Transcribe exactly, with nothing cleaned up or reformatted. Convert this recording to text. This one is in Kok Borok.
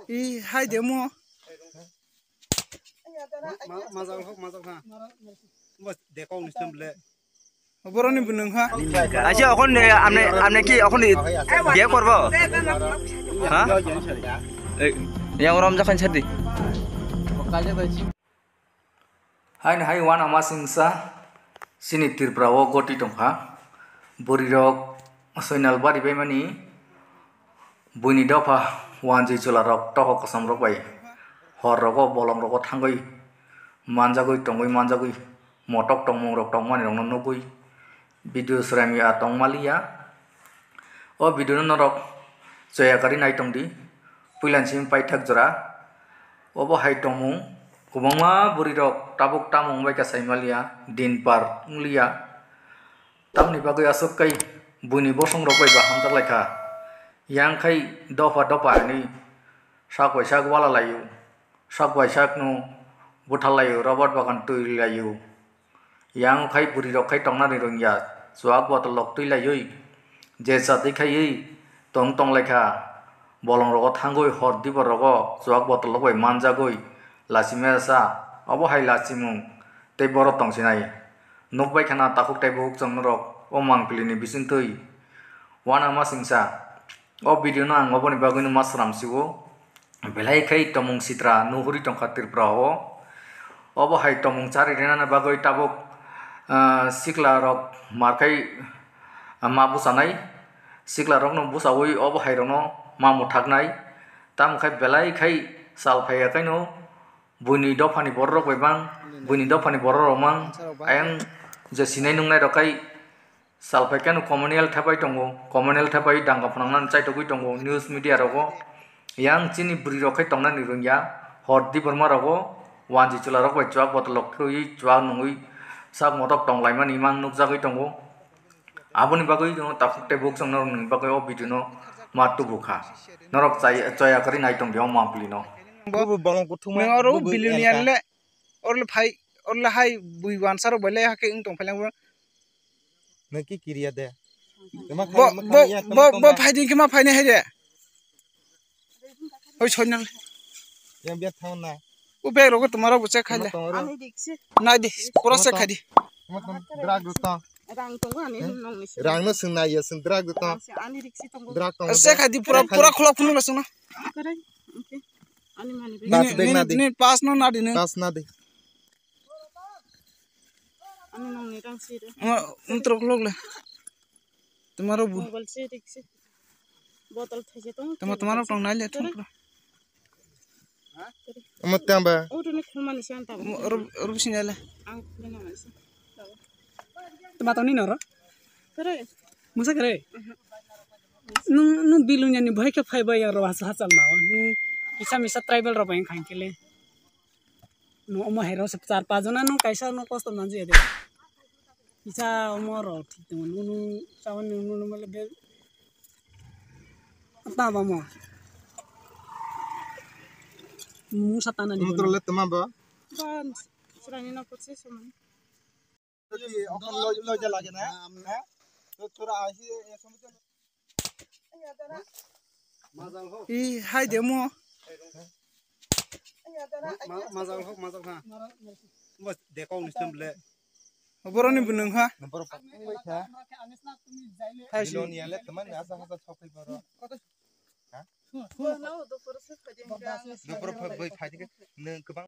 I hai de mo. Majak ho, majak ha. Bas dekong ni stem le. Boroni bunung ha. Acha okon de amne, amne ki okon de dia korbo? Ha? Yang rom jakhan sadi. Haini hai uanama singsa chini Tripura o goti tongkha. Bwrwi rok soinal bari baimani buini dopha wanjwi chwla rok tokho kosom rok bai hor rogo bolong rogo thangwi manjagwi tongwi manjagwi motok tongmung rok tongmani rokno nugwi video swraimwi a tongmaliya. O video no norok choya kari nai tongdi. Puilani simi paithak jora. Obo hai tongmung kwbangma bwrwi rok tabuk tamung bai kha saimaliya, din par wngliya. Tamni bagwi aswk kai buini bosong rok bai ba hamjak lai kha. Yang khai dopha dopha hinwi sak bai sak wala laio, sak bai sak no bwthal laio, rubber bagan twi laio. Yang khai bwrwi rok khai tongnani rwngya, chuak botol rok twi laiwi, je chatwi khaiwi tong tong lai kha. Bolong rogo thangwi hor dibor rogo chuak botol rok bai manjagwi lachimesa, obo hai lachimung tei borok tongsinai. Nukbai khana takhuk tei bukhuk chwng norok o mangpili ni bisingtwi uanama singsa. O video no ang oboni bagwi no ma sram siwo. Belai khai tomung sitra nuhuri tongkha Tripura o. Obo hai tomung chari rina bagwi tabuk, ah, sikla rok mar khai, ah, ma bwchanai. Sikla rok no bwchawi obo hai rok no ma mwthaknai. Tamo khai belai khai sal phaiya khai no buini dopha ni borok rok bai bang, buini dopha ni borok rok mang. Ayang je sinai nungnai rok khai Salphai khe no communal thepai tongo, communal thepai danga phwnangnani chaitogwi tongo news media rogo. Yang chini bwrwi rok khai tongnani rwngya, hor diborma rogo wanji chwla rok bai chuak botol rok khwlwi chuak nungwi sak motok tonglaimani mang nukjagwi tongo. Aboni bagwi no takhuk tei bukhuk chwng norokni bagwi o video no ma tubu kha. Norok chai, choya kwrwi nai tong di o mangpili no. Bo bolong kuthuma, Nang oro bo billionaire elka. Le, orle phai, orle hai bui wansa rok bai le hakhe wng tong phai lang bo. Nang ki kiriya de. Bo, bo, bo, bo phai di khe ma phai nai hai de. Oi soi nang. Yang biya thang na. O bag rogo tomorrow bo check khai le. Ani diksi. Nai di, pura check khai di. Drag do to. Rang tongo ani nong ni. Rang no sing nai ya sing drag do to. Ani diksi tongo. Drag tongo. Check khai di pura, pura khulok phunuk la sung na. Kare. Okay. Ani mani. Nini, nini, nini pass no na di nung. Pass na di. Ani nong ni rang si de. Untrok log le. Tomorrow bu. Mobile si diksi. Botol thaise tong. Tama, tama rok tong nai le thung. Omo tamba. O runi khulmani san tabo. Omo oro, oro sini le. Ang khulmani san. Tama tong ni noro. Kare. Musa kare. Nung, nung bilunya ni boy ke phai bai ro hasa hasa na. Nung kisa misa tribal ro bai khang kele. No omo hai ro se char pa jona nung kaisa no kosto manji de. Kisa omo rok thik tong nunu chawan nunu male be. Tama mo. Mung satana ni. Nutro le tama ba. Ban srani no kotse somani. Okan lo lo jala gena. Ha? To tora ahi e somani. I hai de mo. Majak ho, majak ha. Bas dekong ni stem le. Boroni bunung ha. Borok bai kha. Hai si. Biloni ale teman asa hasa sokai boro. Ha? Dopor phai bai phai dikhe nung kwbang.